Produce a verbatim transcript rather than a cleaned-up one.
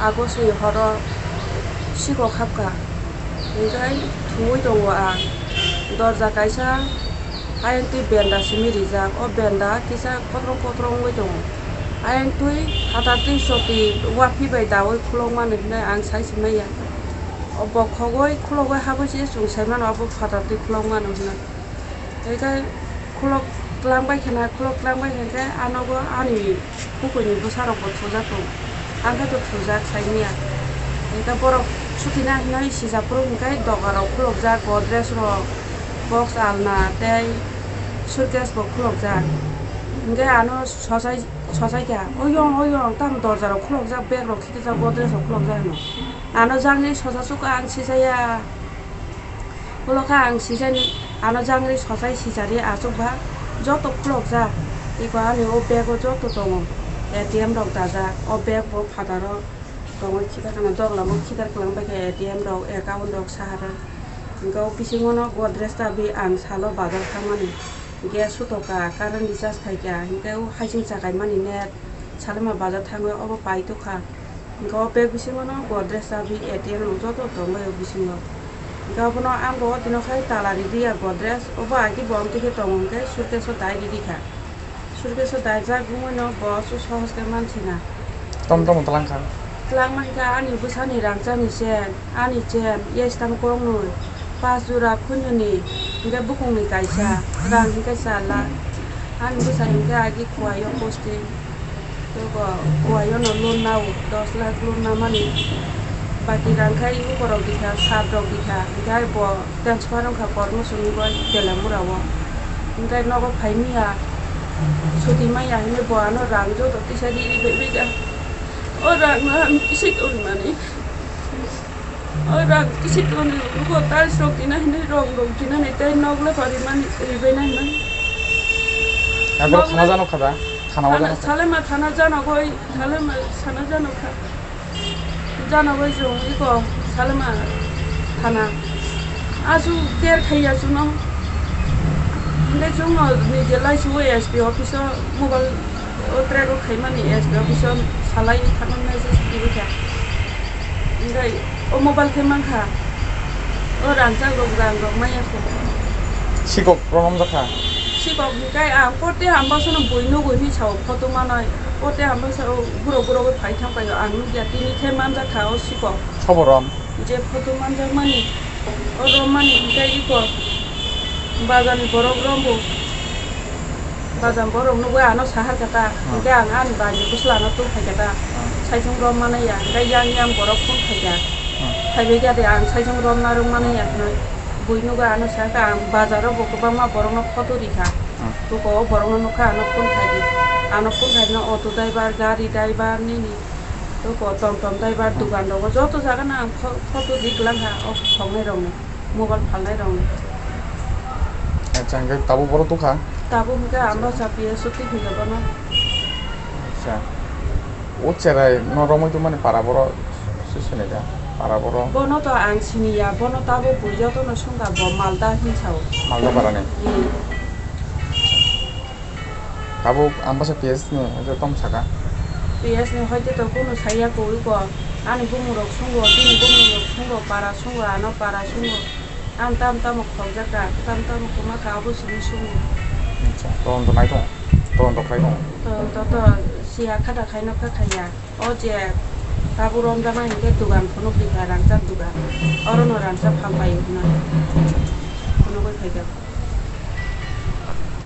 August ni horo sikok hapkha, hinkhe thungwi tongo ang. Dorja kaisa ayang twi benda simi rijak, o benda kisa kotrong kotrong wngwi tongo. Ayang twi phatar twi choti waphi bai daui khulokmani hinwi ang sai simaya. O bokhogwi khulogwi habwi se chwng saimano abo phatar twi khulokmano hinwi. Hinkhe khulok twlang bai kheno, khulok twlang bai khe, hinkhe ano bo ani bukuini bwsarokbo thujak tongo. Ang khe to thujak saimanya. Hinkhe borok sutina hinwi sijak phuru hinkhe dogarok khulokjak, Godrej rok, box alna tei suitcase bo khulokjak. Hinkhe ano sochai, sochaikha, "Oyong, oyong, tamo dorjarok khulokjak, bag rok khitijak, Godrej rok khulokjak," hino. Ano jangni sochasuk ang sijaya. Ulo khe ang sijani, ano jangri sochai sijari achukba joto khulokjak. Eko ani o bag o joto tongo, A T M rok dajak. O bag bo phataro tongwi khitar kana, doglamo khitar kwlangbaikha A T M rok, account rok, sahara. Hinkhe o bisingono Godrej chabi ang salo bazar thangmani. Gas sutoka, current recharge phaikha, hinkhe o hasing chakaimani net, Salima bazar thangwi obo paitokha. Hinkhe o bag bisingono Godrej chabi, A T M rok joto tongbai o bisingo. Hinkhe obono ang bo o dino khai tala ridiya Godrej, obo agi bo amtwi khe tongo hinkhe suitcase o dai ridikha. Suitcase o daijak wngwino bo sohos khe mansina. Tom tom twlang kha. Twlang mankha ani bwsani rangchakni chain, ani chain, yes tamo koknwi, pas jora khunjoni, hinkhe bukungni kaisa, rang hinkhe char lakh. Ani bwsa hinkhe agi Khowai o posting. Tei bo Khowai o no loan nao, dos lakh loan namani. Baki rang khai lukurok dikha, sir rok dikha, hinkhe bo transfer wngkha Kormo Songni bai Telamura o. Hinkhe nogo phai manya, suti manya hinwi bo ano rang joto tisa ri ri bai bai kha. O rang no ang kisi tongmani. O rang kisi tongni ulo tiles rok tina hinwi rong rok tina ni tei nok le pari mani ribai nai man. Abro thana jano kha da? Thana o jano kha? Salema thana jano goi, Salema sana jano kha. Jano goi jong iko Salema thana. Asu care khaiya suno. Hingke chwngno nije laisio S P office o mobile o track o khaimani S P office o salai thangma message riwi kha. Hingke o mobile khe mankha. O rangchak rok rang rok maya kho. Sikok romjak kha. Sikok hingke ang korte hamba sono bui nugui hi sao photo manoi. Korte hamba sao borok borok phai thang paio ang nukya tini khe manjak kha o sikok. Sobo rom? Je photo manjakmani, o rommani hingke iko bazarni borok rombo, bazarni borok nugui ano sahar khe ta, hmm, hingke ang ani bagi bwsla ano tubphai khe ta, hmm, saichung rom manaya, hingke yang yang borok phone khaikha, hmm, phaibai khe de ang saichung romna rwng manaya hinoi, bui nugui ano sakha ang bazaro bo kwbangma borokno photo rikha, hmm, buko o borokno nukha ano phone khaidi, ano phone khaino auto driver, gari driver nini. Toko tom tom driver, hmm, dukan rogo joto jaga no ang pho-, photo di kwlangkha o songnai rokni, mobile phalnai rokni. Acha, hingke tabuk boro tukha? Tabuk hingke ang bwsa P S o twi phaiya bono. Acha. O cherai no romwi tongmani para boro se sinai da? Para boro? Bono to ang siniya, bono tabuk bui jotono sungkha bo Malda hinsa o. Malda parani? Hmm. Tabuk ang bwsa P S ni hwnkhe tom saka. P S ni hwnkhe to kunu saya kwrwi ko. Ani bumung rok sungo, bini bumung rok sungo, para sungo, ano para sungo. Ang tam tamo khokjak kha, tam tamo kwma kha, abo simi sungo. Acha, ton to nai tong, ton to khlai tong. To, to, to, siya khata khaino kha khaya. O je tabuk romjaknai hinkhe dugan phunuk rikha, rangchak dugan. Orono rangchak phal paio hwnwi phunugwi phaikha.